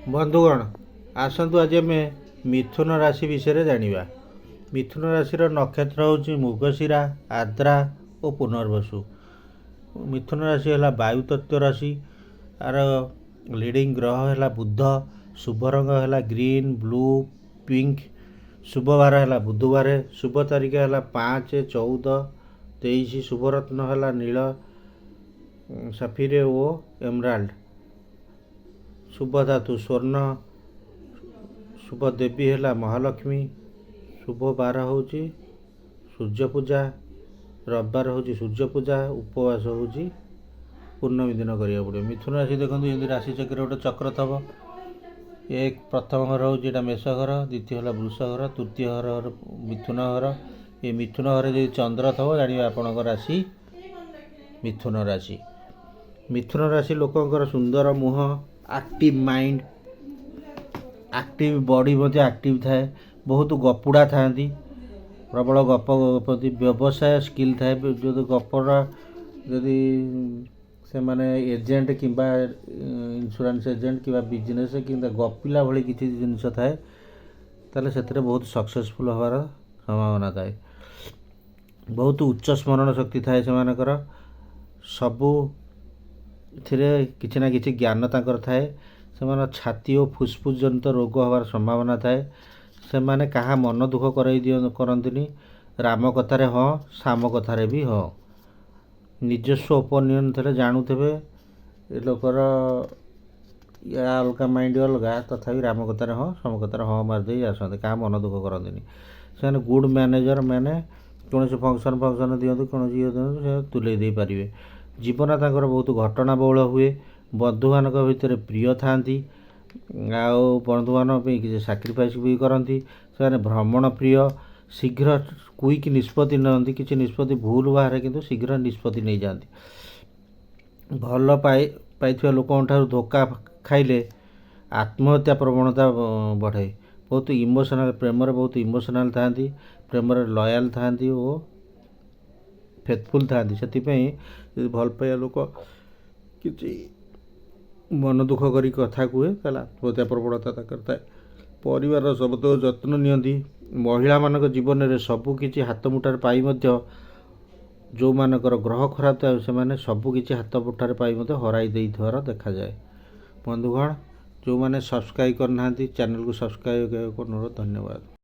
ବନ୍ଧୁଗଣ, ଆସନ୍ତୁ ଆଜି ଆମେ ମିଥୁନ ରାଶି ବିଷୟରେ ଜାଣିବା। ମିଥୁନ ରାଶିର ନକ୍ଷତ୍ର ହେଉଛି ମୃଗଶିରା, ଆର୍ଦ୍ରା ଓ ପୁନର୍ବସୁ। ମିଥୁନ ରାଶି ହେଲା ବାୟୁ ତତ୍ତ୍ୱ ରାଶି। ଆର ଲିଡ଼ିଂ ଗ୍ରହ ହେଲା ବୁଧ। ଶୁଭ ରଙ୍ଗ ହେଲା ଗ୍ରୀନ୍, ବ୍ଲୁ, ପିଙ୍କ। ଶୁଭ ବାର ହେଲା ବୁଧବାର। ଶୁଭ ତାରିଖ ହେଲା 5-14-23। ଶୁଭରତ୍ନ ହେଲା ନୀଳ, ସାଫିର ଓ ଏମରାଲ୍ଡ। ଶୁଭ ଧାତୁ ସ୍ୱର୍ଣ୍ଣ। ଶୁଭ ଦେବୀ ହେଲା ମହାଲକ୍ଷ୍ମୀ। ଶୁଭ ବାର ହେଉଛି ସୂର୍ଯ୍ୟ ପୂଜା। ରବିବାର ହେଉଛି ସୂର୍ଯ୍ୟ ପୂଜା। ଉପବାସ ହେଉଛି ପୂର୍ଣ୍ଣମୀ ଦିନ କରିବାକୁ ପଡ଼ିବ। ମିଥୁନ ରାଶି ଦେଖନ୍ତୁ, ଯେମିତି ରାଶି ଚକ୍ରରେ ଗୋଟେ ଚକ୍ର ଥବ। ଏକ ପ୍ରଥମ ଘର ହେଉଛି ଏଇଟା ମେଷ ଘର, ଦ୍ୱିତୀୟ ହେଲା ବୃଷ ଘର, ତୃତୀୟ ଘର ମିଥୁନ ଘର। ଏ ମିଥୁନ ଘରେ ଯଦି ଚନ୍ଦ୍ର ଥବ, ଜାଣିବେ ଆପଣଙ୍କ ରାଶି ମିଥୁନ ରାଶି। ମିଥୁନ ରାଶି ଲୋକଙ୍କର ସୁନ୍ଦର ମୁହଁ, ଆକ୍ଟିଭ ମାଇଣ୍ଡ, ଆକ୍ଟିଭ ବଡି ମଧ୍ୟ ଆକ୍ଟିଭ ଥାଏ। ବହୁତ ଗପୁଡ଼ା ଥାଆନ୍ତି, ପ୍ରବଳ ଗପ ଗପନ୍ତି। ବ୍ୟବସାୟ ସ୍କିଲ୍ ଥାଏ। ଯଦି ଗପର ଯଦି ସେମାନେ ଏଜେଣ୍ଟ କିମ୍ବା ଇନ୍ସୁରାନ୍ସ ଏଜେଣ୍ଟ କିମ୍ବା ବିଜନେସ୍ କିମ୍ବା ଗପିଲା ଭଳି କିଛି ଜିନିଷ ଥାଏ, ତାହେଲେ ସେଥିରେ ବହୁତ ସକ୍ସେସଫୁଲ୍ ହେବାର ସମ୍ଭାବନା ଥାଏ। ବହୁତ ଉଚ୍ଚ ସ୍ମରଣ ଶକ୍ତି ଥାଏ ସେମାନଙ୍କର। ସବୁଥିରେ କିଛି ନା କିଛି ଜ୍ଞାନ ତାଙ୍କର ଥାଏ। ସେମାନଙ୍କ ଛାତି ଓ ଫୁସଫୁସ ଜନିତ ରୋଗ ହେବାର ସମ୍ଭାବନା ଥାଏ। ସେମାନେ କାହା ମନ ଦୁଃଖ କରାଇ କରନ୍ତିନି। ରାମ କଥାରେ ହଁ, ଶାମ କଥାରେ ବି ହଁ। ନିଜସ୍ୱ ଓପିନିଅନ୍ ଥିଲେ, ଜାଣୁଥିବେ ଏ ଲୋକର ୟା ଅଲଗା ମାଇଣ୍ଡ ଅଲଗା, ତଥାପି ରାମ କଥାରେ ହଁ, ଶାମ କଥାରେ ହଁ ମାରିଦେଇ ଆସନ୍ତି। କାହା ମନ ଦୁଃଖ କରନ୍ତିନି। ସେମାନେ ଗୁଡ୍ ମ୍ୟାନେଜର, ମାନେ କୌଣସି ଫଙ୍କସନ୍ ଫଙ୍କସନ୍ ଦିଅନ୍ତୁ, କୌଣସି ଇଏ ଦିଅନ୍ତୁ, ସେ ତୁଲେଇ ଦେଇପାରିବେ। ଜୀବନ ତାଙ୍କର ବହୁତ ଘଟଣା ବହୁଳ ହୁଏ। ବନ୍ଧୁମାନଙ୍କ ଭିତରେ ପ୍ରିୟ ଥାଆନ୍ତି ଆଉ ବନ୍ଧୁମାନଙ୍କ ପାଇଁ କିଛି ସାକ୍ରିଫାଇସ୍ ବି କରନ୍ତି। ସେମାନେ ଭ୍ରମଣ ପ୍ରିୟ, ଶୀଘ୍ର କୁଇକ୍ ନିଷ୍ପତ୍ତି ନିଅନ୍ତି। କିଛି ନିଷ୍ପତ୍ତି ଭୁଲ ବାହାରେ, କିନ୍ତୁ ଶୀଘ୍ର ନିଷ୍ପତ୍ତି ନେଇଯାଆନ୍ତି। ଭଲ ପାଇଥିବା ଲୋକଙ୍କ ଠାରୁ ଧୋକା ଖାଇଲେ ଆତ୍ମହତ୍ୟା ପ୍ରବଣତା ବଢ଼େ। ବହୁତ ଇମୋସନାଲ୍, ପ୍ରେମରେ ବହୁତ ଇମୋସନାଲ୍ ଥାଆନ୍ତି। ପ୍ରେମରେ ଲୟାଲ୍ ଥାଆନ୍ତି ଓ ଫେଥଫୁଲ୍ ଥାଆନ୍ତି। ସେଥିପାଇଁ ଯଦି ଭଲ ପାଇବା ଲୋକ କିଛି ମନ ଦୁଃଖ କରି କଥା କୁହେ, ତାହେଲେ ଆତ୍ମହତ୍ୟା ପ୍ରବଣତା ତାଙ୍କର ଥାଏ। ପରିବାରର ସମସ୍ତଙ୍କ ଯତ୍ନ ନିଅନ୍ତି। ମହିଳାମାନଙ୍କ ଜୀବନରେ ସବୁ କିଛି ହାତ ମୁଠାରେ ପାଇ ମଧ୍ୟ, ଯେଉଁମାନଙ୍କର ଗ୍ରହ ଖରାପ ଥାଏ, ସେମାନେ ସବୁ କିଛି ହାତ ମୁଠାରେ ପାଇ ମଧ୍ୟ ହରାଇ ଦେଇଥିବାର ଦେଖାଯାଏ। ବନ୍ଧୁଗଣ, ଯେଉଁମାନେ ସବସ୍କ୍ରାଇବ୍ କରିନାହାନ୍ତି, ଚ୍ୟାନେଲକୁ ସବସ୍କ୍ରାଇବ୍ କରିବାକୁ ଅନୁରୋଧ। ଧନ୍ୟବାଦ।